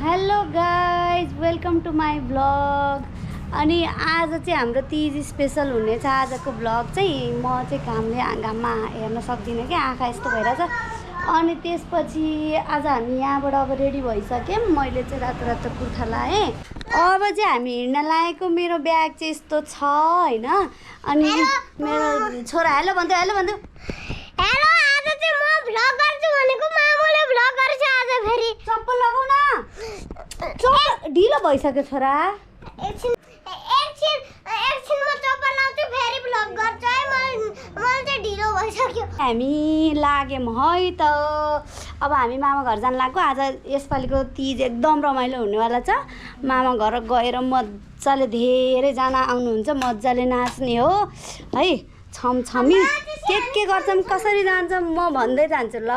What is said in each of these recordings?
Hello guys welcome to my blog. अनि आज चाहिँ हाम्रो तिज स्पेसल हुनेछ। आजको ब्लग चाहिँ म चाहिँ घाममा हेर्न सक्दिनँ कि आँखा यस्तो भइरहेछ। अनि त्यसपछि आज हामी यहाँबाट अब रेडी भइसक्यौँ। मैले चाहिँ रातो रातो कुर्ता लाएँ। अब चाहिँ हामी हिँड्न लागेको। मेरो ब्याग चाहिँ यस्तो छ होइन। अनि मेरो छोरा हेलो भन्दै हेलो भन्दै हेलो आज चाहिँ म भ्लग गर्छु भनेको मामुले भ्लग गर्छ आज फेरि। चप्पल लगाउ न। चप्पल ढिलो भइसक्यो छोरा। एकछिनमा चप्पल लाउँछु फेरि भ्लग गर्छु है। मलाई चाहिँ ढिलो भइसक्यो। हामी लाग्यौँ है त। अब हामी मामा घर जान लाग्यो। आज यसपालिको तिज एकदम रमाइलो हुनेवाला छ। मामा घर गएर मजाले धेरैजना आउनुहुन्छ। मजाले नाच्ने हो है। छमछमी के गर्छौँ कसरी जान्छौँ म भन्दै जान्छु ल।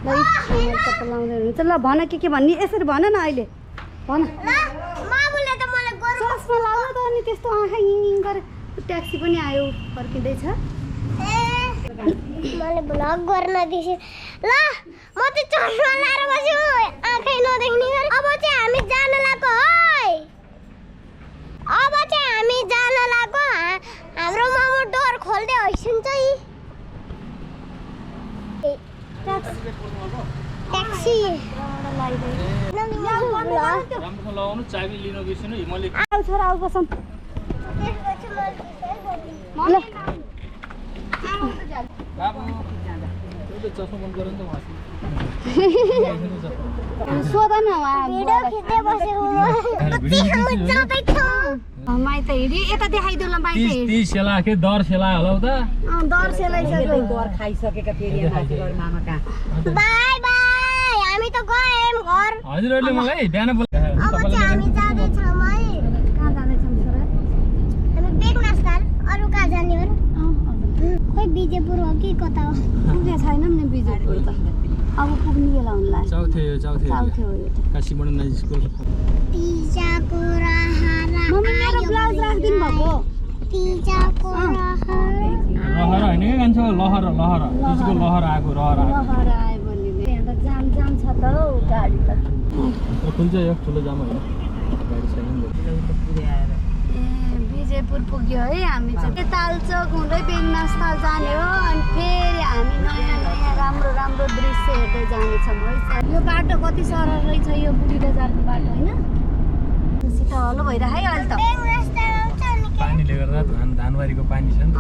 चप्पल लाउँदै हुनुहुन्छ ल। भन के भन्ने यसरी भन न अहिले भन। मामुले त मलाई चस्मा लाउनु त। अनि त्यस्तो आँखा इङ गरे। ट्याक्सी पनि आयो फर्किँदैछ। मैले भ्लग गर्न दिएँ ल। म चाहिँ चस्मा लाएर बस्यो आँखै नदेख्ने गरी। अब चाहिँ हामी जान लाग्यो है। अब चाहिँ हामी जान लाग्यो। हाम्रो मामु डोर खोल्दै हैछन् चाहिँ। ट्याक्सी आऊ छोरा आऊ बसौँ ल। सोध न माइत हिँडी यता देखाइदेऊ ल। माइत तीस सेला के दर सेला होला त दर सेलाइसक्यो। घर खाइसकेका फेरि मामा कहाँ। बाई बाई हामी त गयौँ घर। हजुरहरूले मलाई बिहान अब चाहिँ हामी जाँदैछौँ है। कहाँ जाँदैछौँ छोरा? हामी बेगनास्थान। अरू कहाँ जाने हो? खोइ बिजेपुर हो कि कता हो? पुगेको छैनौँ नि बिजेपुर त। अब पुग्ने बेला हुन्ला। चाउथे हो यो त। काशीबाट नाइज स्कुल पिजाको रहारा मम्मी मेरो ब्लाउज राखिदिनु भएको। पिजाको रहारा लहर होइन कि कान्छ लहर लहर तिजको लहर आएको रहर आएको लहर आयो भने यहाँ त जाम जाम छ त हौ गाडी त। कुन चाहिँ यो ठुलो जाम होइन गाडी छैन नि बिजेपुर पुग्यो है हामी चाहिँ। तालचोक हुँदै बेगनास्थान जाने हो। अनि फेरि हामी नयाँ नयाँ राम्रो राम्रो दृश्य हेर्दै जानेछौँ है। यो बाटो कति सरल रहेछ यो बुढीले जाने बाटो होइन। सिधा हलो भइरहेको है अहिले त। बेगनास्थान आउँछ नि के? पानीले गर्दा धानबारीको पानी छ नि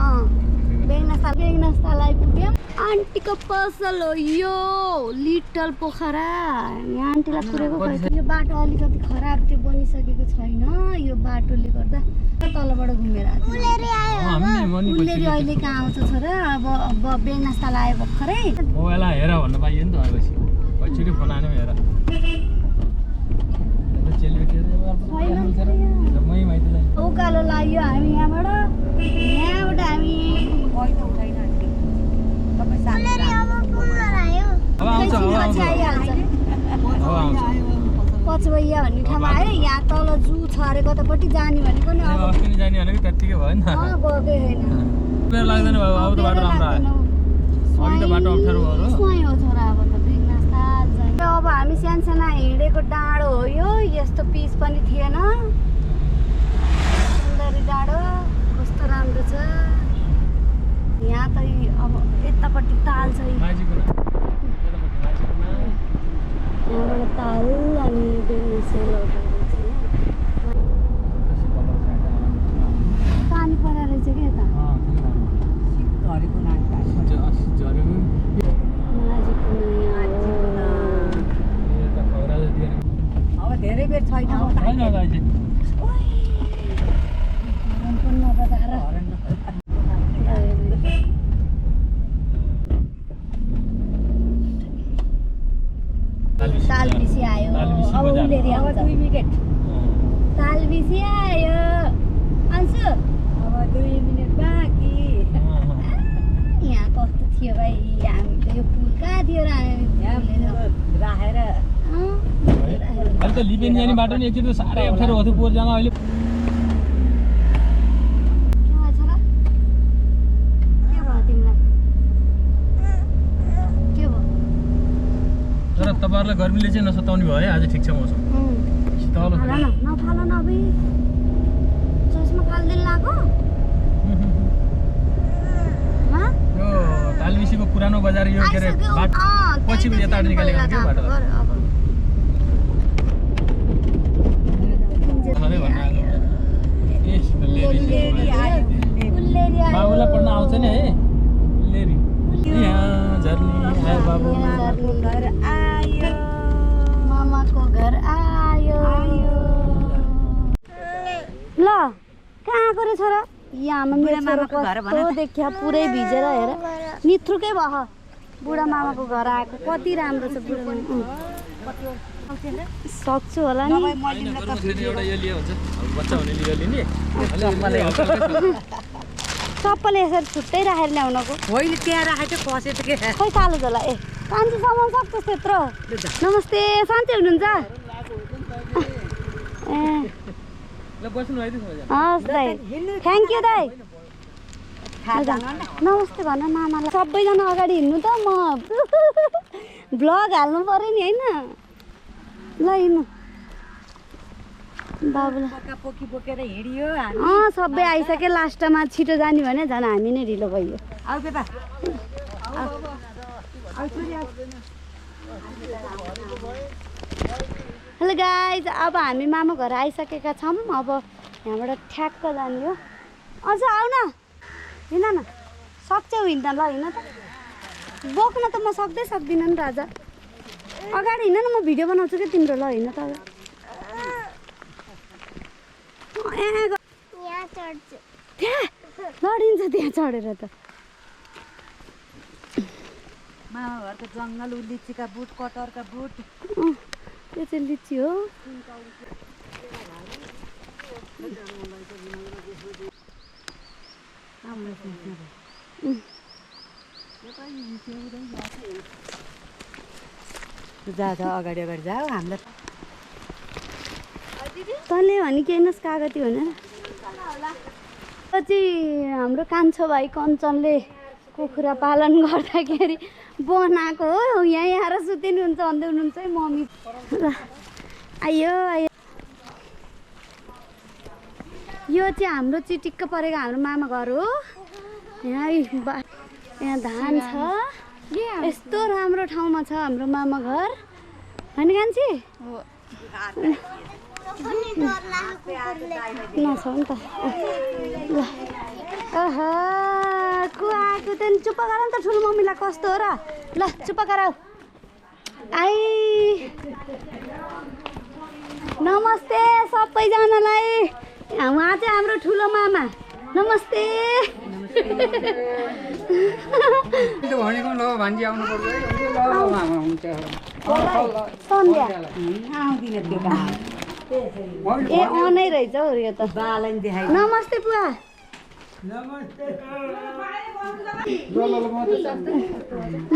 बेगनास्थान आइपुग्यो। आन्टीको पसल हो यो लिटल पोखरा। यहाँ आन्टीलाई पुरेको खै। यो बाटो अलिकति खराब त्यो बनिसकेको छैन। यो बाटोले गर्दा तलबाट घुमेर आएको। उलेरी आयो उलेरी अहिले कहाँ आउँछ छोरा। अब बेगनास्थान आयो भर्खरै। मोबाइल हेर भन्न पाइयो नि त अबपछि एकचोटि फोन आने हेर उकालो लाग्यो हामी यहाँबाट हामी उलेरी अब पुग्न लाग्यो। अब आउँछ अब आउँछ पछुया भन्ने ठाउँमा आयो। यहाँ तल जू छ अरे कतापट्टि जाने भनेको नि। अब अस्ति नि जाने भनेको त्यत्तिकै भयो नि त गएकै होइन। बेर लाग्दैन बाबु अब त बाटो राम्रो आयो। अघि त बाटो अप्ठ्यारो भयो स्वयं हो छोरा। अब त बेगनास्थान जान्छ। अब हामी सानसाना हिँडेको डाँडो हो यो। यस्तो पिच पनि थिएन। सुन्दरी डाँडो कस्तो राम्रो छ। यहाँ त अब यतापट्टि ताल छ। यहाँबाट ताल अनि पानी परेर रहेछ क्या यता। अब धेरै बेर छैन। तालबिसी आयो। अब उलेरी आउँछ। 2 मिनेट तालबिसी आयो अन्सु। अब 2 मिनेट बाँकी। यहाँ कस्तो थियो भाइ। हामी त यो पुल कहाँ थियो र राखेर अहिले त लिपेन जाने बाटो नि एकचोटि साह्रै अप्ठ्यारो भएको थियो पोहोर जाँदा। अहिले गर्मीले चाहिँ नसताउने भयो है आज ठिक छ मौसम शीतल फाल न नफाल न अबे चस्मा फाल्दै लाग्यो यो तालबिसीको पुरानो बजार यो के अरे बाटो पछि यता निकालेको के बाटो बाबुलाई पढ्न आउँछ नि है लेरी यहाँ झर्नी आयो बाबु घर आयो मामाको घर आयो ल कहाँ आएको रे छोरा यहाँमा मेरो मामाको घर कस्तो देखिया पुरै भिजेर हेर निथ्रुकै भह बुढा मामाको घर आएको कति राम्रो छ बुढा सक्छु होला नि एउटा यो लियो हुन्छ बच्चा हुने लियो लिने सबैले यसरी छुट्टै राखेर ल्याउनको होइन त्यहाँ राखेको थियो फसेको के खै कालो झोला ए कान्छी सामान सक्छ त्यत्रो नमस्ते सन्चै हुनुहुन्छ ए ल बस्नु है हस् दाइ थ्याङ्क यू दाइ नमस्ते भन मामालाई सबैजना अगाडि हिँड्नु त म भ्लग हाल्नु पऱ्यो नि होइन ल हिँड्नु बाबुलाई पोकी बोकेर हिँडियो सबै आइसक्यो लास्टमा छिटो जाने भने झन् हामी नै ढिलो भइयो आऊ बेटा हेलो गाइज अब हामी मामा घर आइसकेका छौँ अब यहाँबाट ठ्याक्क जाने हो अझ आऊ न हिँड न सक्छौ हिँड्न ल हिँड त बोक्न त म सक्दिनँ नि राजा अगाडि हिँड न म भिडियो बनाउँछु कि तिम्रो ल हिँड त यहाँ चढ्छु त्यहाँ लडिन्छ त्यहाँ चढेर त मामा घरको जङ्गल लिचीका बुट कटहरका बुट त्यो चाहिँ लिची हो जा अगाडि अगाडि जाऊ हामीलाई तँले भने के हेर्नुहोस् कागती भनेर चाहिँ हाम्रो कान्छो भाइ कञ्चनले कुखुरा पालन गर्दाखेरि बनाएको हो यहाँ आएर सुतिनुहुन्छ भन्दै हुनुहुन्छ है मम्मी ल आयो आयो यो चाहिँ हाम्रो चिटिक्क परेको हाम्रो मामा घर हो यहाँ यहाँ धान छ यस्तो राम्रो ठाउँमा छ हाम्रो मामा घर होइन कान्छी नछ नि त ल को आएको त्यहाँदेखि चुप्प गर नि त ठुलो मम्मीलाई कस्तो हो र ल चुप्प गराऊ आइ नमस्ते सबैजनालाई उहाँ चाहिँ हाम्रो ठुलो मामा नमस्ते भनेको ल भान्जी आउनु पर्छ सन्ध्या आउँदिन त्यो काम ए अनै रहेछ हौ यो त बालाई देखाइ नमस्ते बुवा ल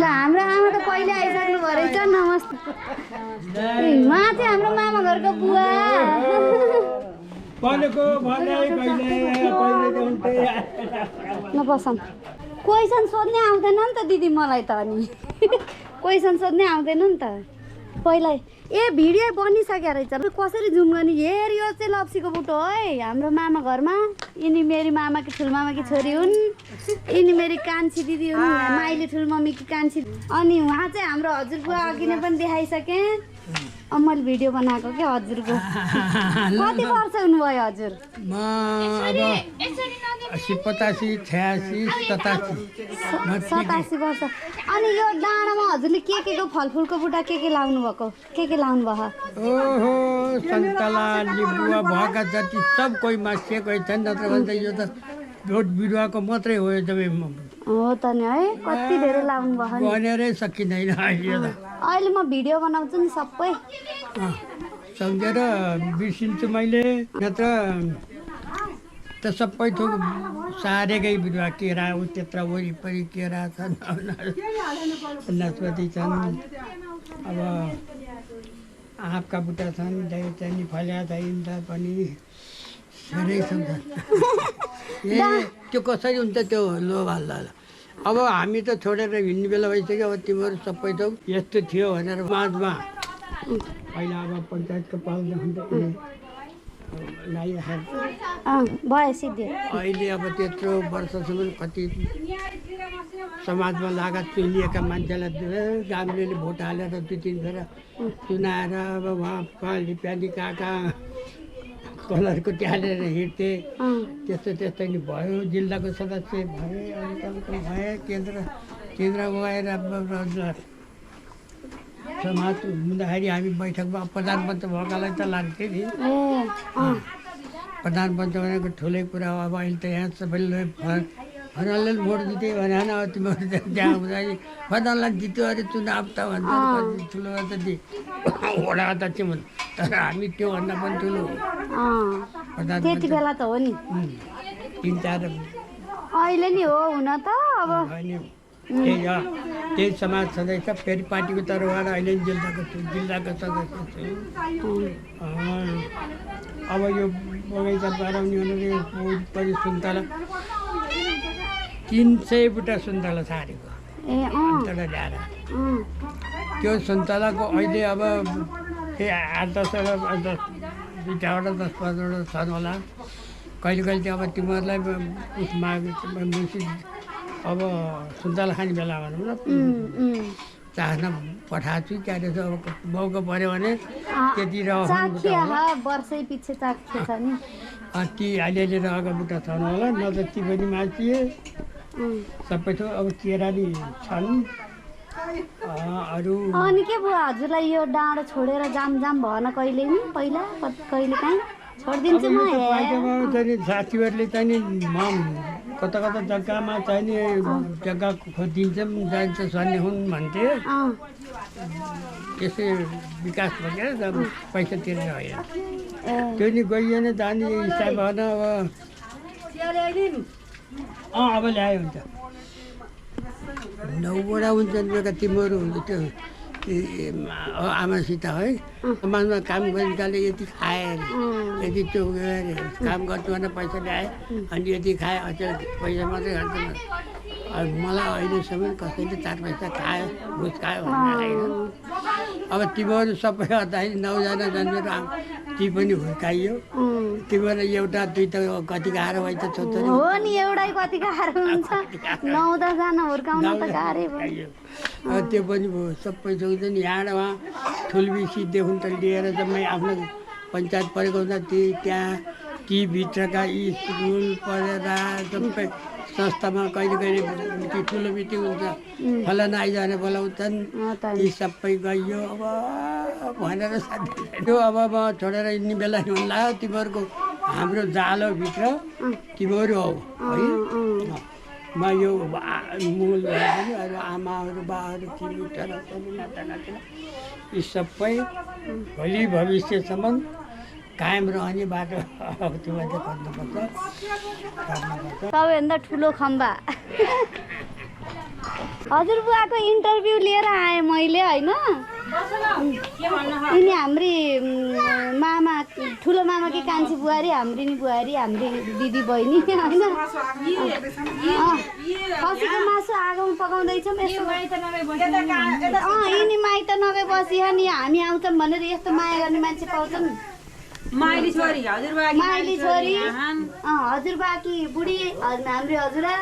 हाम्रो आमा त पहिले आइसक्नु भयो रहेछ नमस्ते उहाँ चाहिँ हाम्रो मामा घरको बुवा नबसौँ क्वेसन सोध्ने आउँदैन नि त दिदी मलाई त अनि क्वेसन सोध्ने आउँदैन नि त पहिला ए भिडियो बनिसक्यो रहेछ कसरी जुम गर्ने हेर यो चाहिँ लप्सीको बुटो है हाम्रो मामा घरमा यिनी मेरी मामाकी ठुलमामाकी छोरी हुन् यिनी मेरी कान्छी दिदी हुन् माइली ठुलमम्मीकी कान्छी अनि उहाँ चाहिँ हाम्रो हजुरबुवा अघि नै पनि देखाइसकेँ अब मैले भिडियो बनाएको क्या हजुरको कति वर्ष हुनुभयो हजुर म अब 85 86 87 वर्ष अनि यो डाँडामा हजुरले के को फलफुलको बुट्टा के लाउनु भएको के लाउनु भयो ओहो सन्तला लिम्बुवा भएका जति सब कोही मासिएको छन् नत्र भन्दा यो त बोट बिरुवाको मात्रै हो यो जब हो त नि है कति धेरै लाउनु भयो नि भनेरै सकिँदैन अहिले त अहिले म भिडियो बनाउँछु नि सबै सम्झेर बिर्सिन्छु मैले नत्र त सबै थोक सारेकै बिरुवा केरा हो त्यत्र वरिपरि केरा छन् नासपति छन् अब आँपका बुट्टा छन् चाहिँ फल्या चाहिन्छ पनि धेरै छन् ए त्यो कसरी हुन्छ त्यो लोभ हाल्दा अब हामी त छोडेर हिँड्ने बेला भइसक्यो अब तिमीहरू सबै थोक यस्तो थियो भनेर माझमा पहिला अब पञ्चायतको पालदेखि त लगाइराखेको भयो सिद्धि अहिले अब त्यत्रो वर्षसम्म कति समाजमा लागत चुनिएका मान्छेलाई गाउँले भोट हालेर 2-3 फेर चुनाएर अब उहाँ पाली प्याली काका कलरको ट्यालेर हिँड्थे त्यस्तै नि भयो जिल्लाको सदस्य भए अनि भए केन्द्र गएर समाज हुँदाखेरि हामी बैठकमा प्रधानमन्त्री भएकालाई त लाग्थ्यो नि प्रधानमन्त्री भनेको ठुलै कुरा हो अब अहिले त यहाँ सबैले फर्नालले भोट जित्यो भने अब तिमीहरू त्यहाँ हुँदाखेरि फर्नाललाई जित्यो अरे चुनाव त भन्छ ठुलो त वडा अध्यक्ष भन्छ तर हामी त्योभन्दा पनि ठुलो त्यति बेला त हो नि 3-4 अहिले नि हो हुन त अब त्यही समाज सदस्य फेरि पार्टीको तर्फबाट अहिले जिल्लाको सदस्य छु अब यो बगैँचा बढाउने भनेर सुन्तला 300 बुटा सुन्तला छाडेको अन्तरा ल्याएर त्यो सुन्तलाको अहिले अब 8-10 दुईवटा 10-15वटा छन् होला कहिले चाहिँ अब तिमीहरूलाई अब सुन्तला खाने बेला भनौँ न चाहन पठाएको छु क्या रहेछ अब मौका पऱ्यो भने त्यति वर्षै पछि चाख्यो छ नि ती अलिअलि रहेको बुट्टा छन् होला न त ती पनि माथिए सबै थोक अब केराली छन् अरू अनि के भयो हजुरलाई यो डाँडो छोडेर जाम भएन कहिले नि पहिला कहिले काहीँ छोडिदिन्छु म साथीहरूले चाहिँ कता जग्गामा चाहिँ जग्गा खोजिदिन्छौँ जान्छ सन्ने हुन् भन्थे त्यसै विकास भएर पैसा तिरेर होइन त्यो नि गइएन जाने हिसाब भएन अब ल्यायो हुन्छ 9वटा हुन्छन् बेलुका तिमीहरू हुन्छ त्यो आमासित है समाजमा काम गरिकाले यति खाए यति त्यो काम गर्छु भने पैसा ल्याए अनि यति खाएँ अझ पैसा मात्रै खान्छ मलाई अहिलेसम्म कसैले 4 पैसा खायो घुस खायो भन्ने होइन अब तिमीहरू सबै हताई 9 जना जन्मेर ती पनि हुर्काइयो तिमीहरू एउटा 2 त कति गाह्रो भएछ छोरी हो नि एउटै कति गाह्रो हुन्छ 9-10 जना हुर्काउन त गाह्रै भयो त्यो पनि भयो सबै सक्छ नि यहाँबाट उहाँ ठुलबिसीदेखि त लिएर जम्मै आफ्नो पञ्चायत परेको हुँदा त्यहाँ ती भित्रका स्कुल पढेर सबै संस्थामा कहिले ठुलो मिटिङ हुन्छ फलाना आइजाने बोलाउँछन् ती सबै गइयो अब भनेर त्यो अब म छोडेर हिँड्ने बेला नि होला तिमीहरूको हाम्रो जालोभित्र तिमीहरू हौ है म यो मूल अरू आमाहरू बाहरू तिमी नाता यी सबै भोलि भविष्यसम्म कायम रहने बाटो त्यो गर्नुपर्छ सबैभन्दा ठुलो खम्बा हजुरबुवाको इन्टरभ्यू लिएर आएँ मैले होइन यिनी हाम्री मामा ठुलो मामाकी कान्छी बुहारी हाम्री नि बुहारी हाम्री दिदी बहिनी होइन खसीको मासु आगोमा पकाउँदैछौँ यिनी माइत नगएपछि नि हामी आउँछौँ भनेर यस्तो माया गर्ने मान्छे पाउँछन् माइली छोरी हजुरबाकी बुढी हाम्री हजुरा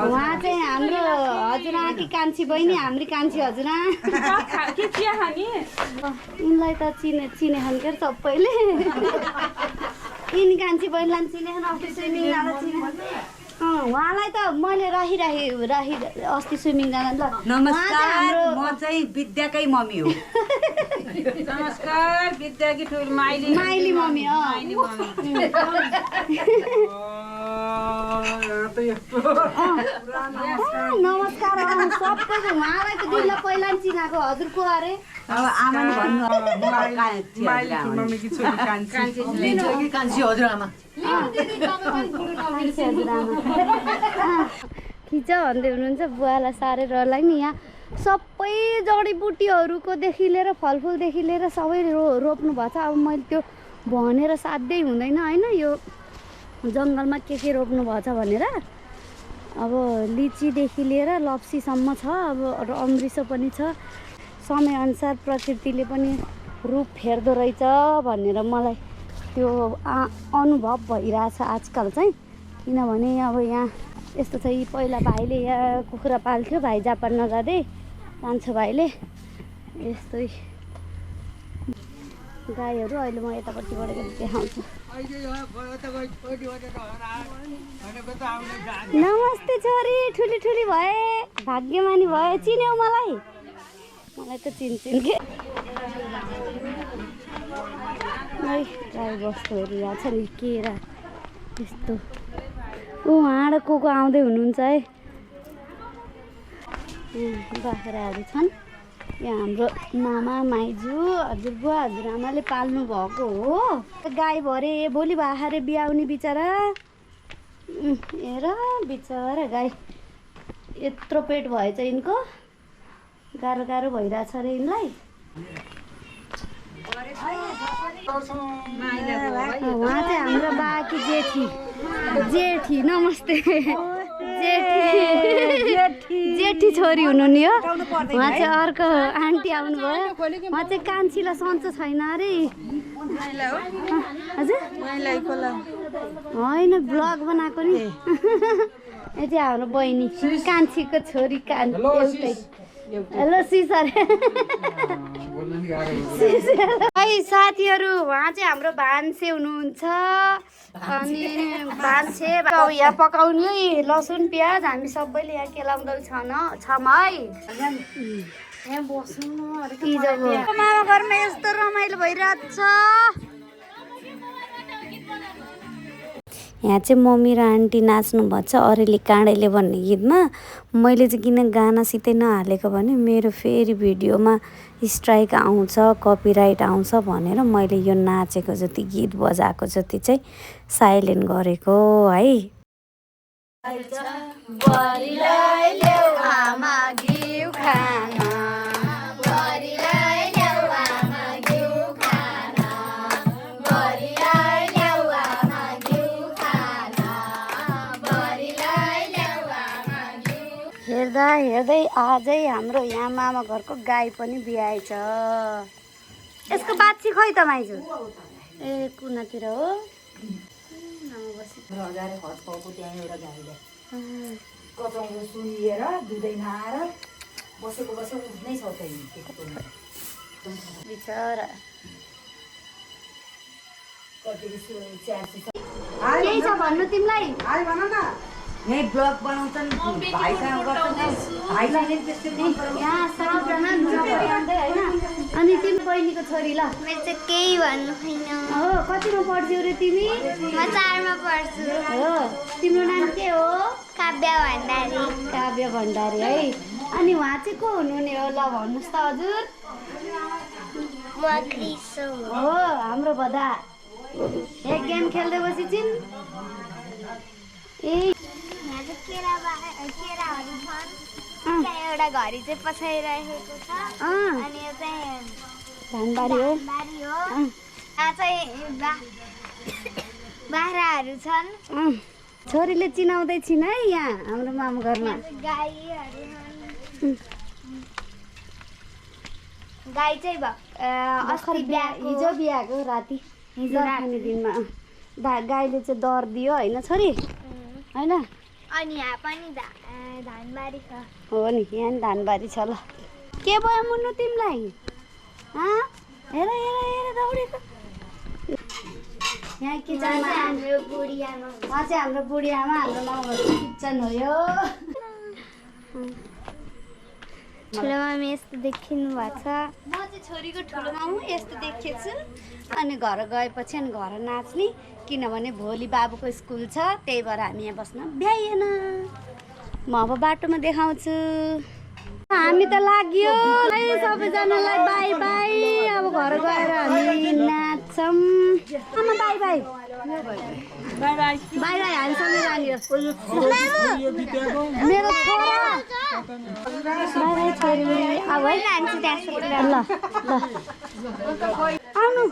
उहाँ चाहिँ हाम्रो हजुरआकी कान्छी बहिनी हाम्री कान्छी हजुरा यिनलाई त चिनेछन् के सबैले यिनी कान्छी बहिनीलाई चिनेछन् अस्ति स्विमिङ जाँदा चिने उहाँलाई त मैले राही अस्ति स्विमिङ जाँदा ल नमस्कार म चाहिँ विद्याकै मम्मी हो नमस्कार विद्याकी ठुलो माइली मम्मी नमस्कार सबैको उहाँलाई त दिनलाई पहिला नि चिनाएको हजुर को अरे आमा भन्नु खिच भन्दै हुनुहुन्छ बुवालाई साह्रै रहलाई नि यहाँ सबै जडीबुटीहरूकोदेखि लिएर फलफुलदेखि लिएर सबै रोप्नु भएको छ अब मैले त्यो भनेर साध्यै हुँदैन होइन यो जङ्गलमा के रोप्नु भएको छ भनेर अब लिचीदेखि लिएर लप्सीसम्म छ, अब अमृतो पनि छ। समयअनुसार प्रकृतिले पनि रूप फेर्दो रहेछ भनेर मलाई त्यो अनुभव भइरहेछ आजकल चाहिँ। किनभने अब यहाँ यस्तो छ, पहिला भाइले यहाँ कुखुरा पाल्थ्यो, भाइ जापान नजाँदै कान्छो भाइले। यस्तै गाईहरू अहिले म यतापट्टिबाट देखाउँछु। नमस्ते छोरी, ठुली ठुली भए, भाग्यमानी भए। चिन्यौ मलाई? मलाई त चिन्छन् के। गाई बस्तुहरू यहाँ छ नि, केरा यस्तो। उहाँ को आउँदै हुनुहुन्छ है। बाख्राहरू छन्। यहाँ हाम्रो मामा माइजू हजुरबुवा हजुरआमाले पाल्नु भएको हो। गाई भरे भोलि बाख्रे बिहाउने बिचरा। हेर बिचरा गाई, यत्रो पेट भएछ यिनको। गाह्रो गाह्रो भइरहेछ अरे यिनलाई। उहाँ चाहिँ हाम्रो बाकी जेठी नमस्ते जेठी छोरी हुनु नि हो। उहाँ चाहिँ अर्को आन्टी आउनुभयो। उहाँ चाहिँ कान्छीलाई सन्चो छैन अरे। हजुर होइन, ब्लग बनाएको नि। यति हाम्रो बहिनी कान्छीको छोरी एउटै। हेलो सिसर। है साथीहरू, उहाँ चाहिँ हाम्रो भान्से हुनुहुन्छ। अनि भान्से यहाँ पकाउने लसुन प्याज हामी सबैले यहाँ केलाउँदैछौँ है। यहाँ बस्नु मामा घरमा यस्तो रमाइलो भइरहेछ। यहाँ चाहिँ मम्मी र आन्टी नाच्नु भन्छ अरेली काँडेले भन्ने गीतमा। मैले चाहिँ किन गानासितै नहालेको भने मेरो फेरि भिडियोमा स्ट्राइक आउँछ, कपिराइट आउँछ भनेर मैले यो नाचेको जति गीत बजाएको जति चाहिँ साइलेन्ट गरेको है। हेर्दा हेर्दै आजै हाम्रो यहाँ मामा घरको गाई पनि बिहाएछ। यसको बाछी खोइ त माइजू? ए कुनातिर हो। बिचरा केही छ भन्नु तिमीलाई? यही ब्लग बनाउँछन् भाइसँग गर्छन् भाइलाई नै त्यस्तै यहाँ सबजना लुगा पकाउँदै होइन। अनि तिमी बहिनीको छोरी ल? मैले चाहिँ केही भन्नु छैन। हो, कतिमा पढ्छौ रे तिमी? म 4 मा पढ्छु। हो, तिम्रो नाम के हो? काव्य भण्डारी। काव्य भण्डारी है। अनि उहाँ चाहिँ को हुनुहुने हो ल भन्नुहोस् त हजुर? म क्रिस हो, हाम्रो बदा। एक गेम खेल्दै बसी छिन्। ए यहाँ चाहिँ केराहरू छन्। त्यहाँ एउटा घरी चाहिँ पछाइरहेको छ। अनि यो चाहिँ धानबारी हो। यहाँ चाहिँ बाख्राहरू छन्। छोरीले चिनाउँदै छिन् है यहाँ हाम्रो मामा घरमा। गाईहरू गाई चाहिँ अस्ति हिजो बिहाको राति, हिजो राख्ने दिनमा गाईले चाहिँ दर दियो होइन छोरी? होइन। अनि यहाँ पनि धानबारी छ। हो नि, यहाँ नि धानबारी छ ल। के भयो मुन्नु तिमीलाई? हेर हेर हेर दौडेको। यहाँ किचनमा हाम्रो बुढी आमा। उहाँ चाहिँ हाम्रो बुढी आमा, हाम्रो माउहरूको किचन हो यो। ठुलो मामी यस्तो देखिनु भएको छ। म चाहिँ छोरीको ठुलो मामु यस्तो देखेको छु। अनि घर गएपछि अनि घर नाच्ने, किनभने भोलि बाबुको स्कुल छ, त्यही भएर हामी यहाँ बस्न भ्याइएन। म अब बाटोमा देखाउँछु। हामी त लाग्यो है सबैजनालाई बाई बाई। अब घर गएर हामी नाच्छौँ। आमा by by by by by by. हामीसँगै जाने मेरो छोरा। बाई बाई छोरी। अब है ल ल आउनु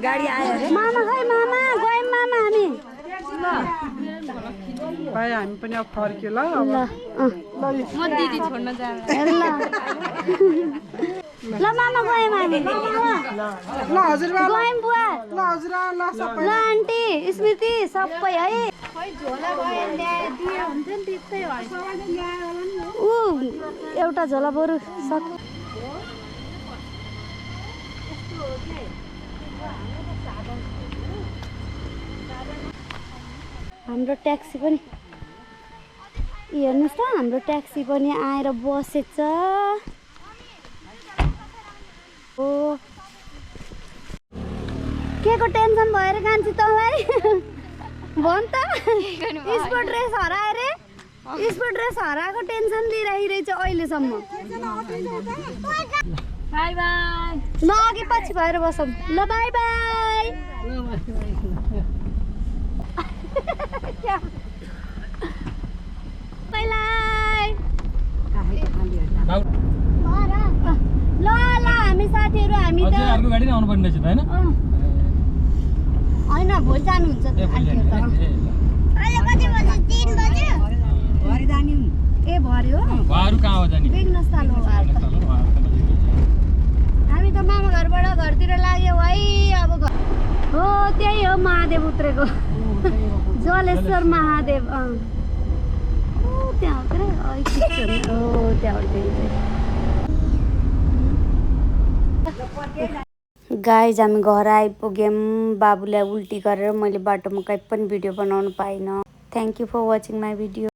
गाडी आयो। मामा खै मामा गयौँ मामा हामी। भाइ हामी पनि अब फर्क्यो ल ल म दिदी छोड्न जान ल ल मामा गयौँ हामी ल हजुरबा गयौँ बुवा ल हजुरबा ल सबै ल आन्टी स्मृति सबै है ऊ एउटा झोला बरु सक हाम्रो ट्याक्सी पनि हेर्नुहोस् त हाम्रो ट्याक्सी पनि आएर बसेछ ओ के को टेन्सन भएर कान्छी तँलाई भन् त स्पोर्ट ड्रेस हरायो रे स्पोर्ट ड्रेस हराएको टेन्सन लिइरहेछ अहिलेसम्म बाई बाई ल अघि पछि भएर बसौँ ल बाई बाई ल ल हामी साथीहरू हामी त अर्को गाडी नै आउनु पर्ने रहेछ त होइन होइन भोलि जानुहुन्छ आन्टीहरू त अहिले कति बज्यो 3 बज्यो ए भर्यो उहाँहरू कहाँ हो जाने बेग्नस्थान हो उहाँहरू त। हामी त मामा घरबाट घरतिर लाग्यो है अब हो त्यही हो महादेव उत्रेको जलेश्वर महादेव त्यहाँ हो हो त्यहाँ गाइज हामी घर आइपुग्यौँ बाबुलाई उल्टी गरेर मैले बाटोमा कहीँ पनि भिडियो बनाउनु पाइनँ thank you for watching my video